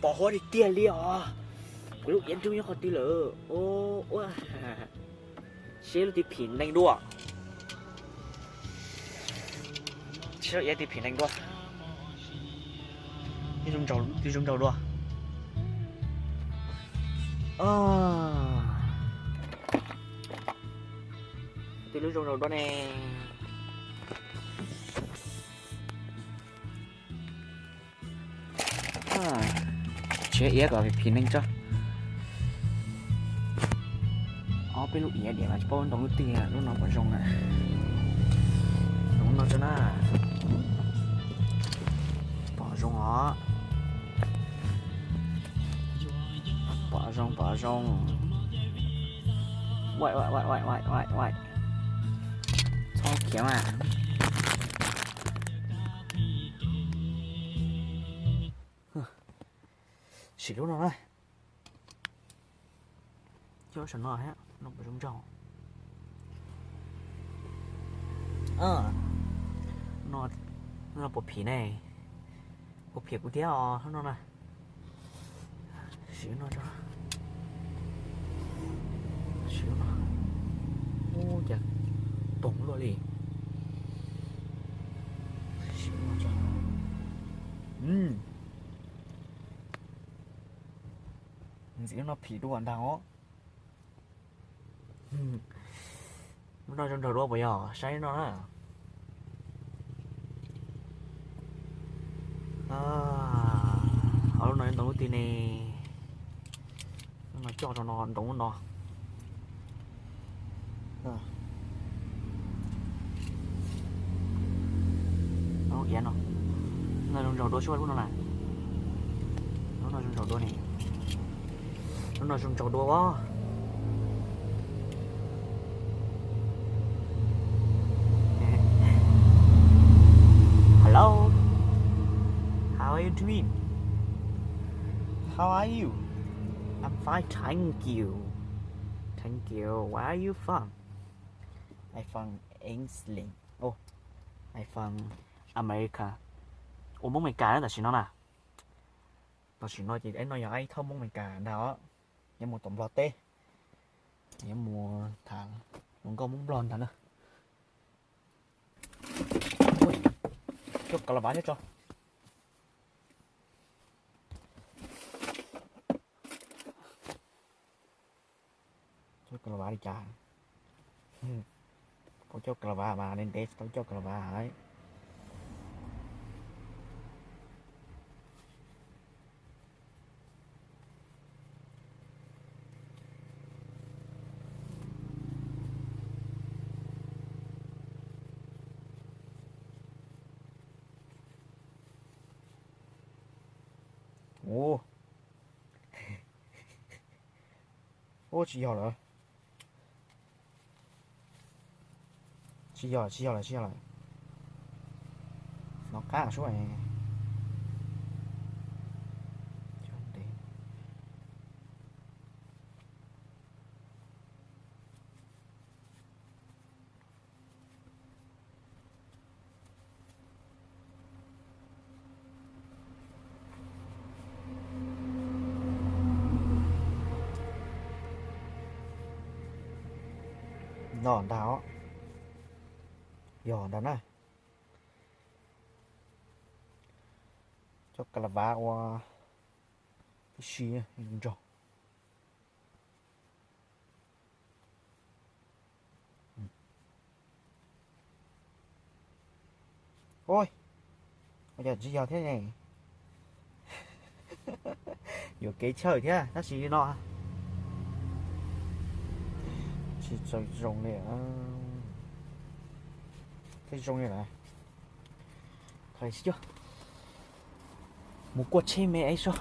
Pos huab tiag tiag li os. Kuv lub iav nrug nyob qhov twg lawm? Ua, seb lub twg phim neeg dua. Seb lub iav twg phim neeg dua. Twb zoo nraug dua. Twb lub zoo nraug dua ne. Tshiab iav kom phim neeg tso. Ob peb lub iav diam mas tsis paub ntoo lub twg, lub no pom zoo na. Ntoo no tso na. Pom zoo os. Pom zoo, pom zoo. Txhob khiav mas. Sim lub no na. Coj saum no thiab, no puas zoo nraug. No, no puas phim ne? Puas phim kuv thiab os no na. Sim no tso. Sim no. Ub, cas poog luaj li. Sim no tso. Ntxiv lub no phim dua ntag os. Lub no zoo nraug dua puas yog? Saib no na. Ho lub no ntoo lub twg ne? Lub no coj rau no, ntoo lub no. Iav no, no zoo nraug dua xwb lub no na. Lub no zoo nraug dua ne. Lub no zoo nraug dua os. Hello. How are you doing? How are you? I'm fine, thank you. Thank you. Where are you from? I from England. Oh, I from America. Ua Hmoob Amelikas na tam sim no na. Tam sim no ces no yog ib thaj Hmoob Amelikas ntag os. Yuav mus tom Nplog teb. Yuav mus tham hluas nkauj Hmoob Nplog ntag na. Coj ka la vas nyob tso. Coj ka la vas li cas? Puas coj ka la vas mas ntev ntev tsis tau coj ka la vas. Ub, ub tsis yog lawm. Tsis yog, tsis yog lawm, tsis yog lawm. Nov qab sub. No ntag os. Yog ntag na. Coj ka la vas ua tib si nrog. Ua cas tsis yog thiab ne? Yuam kev chawj thiab tab sis li no tsis txaus zoo li. Thiab zoo li lawm. Mus kuaj tsheb me es so.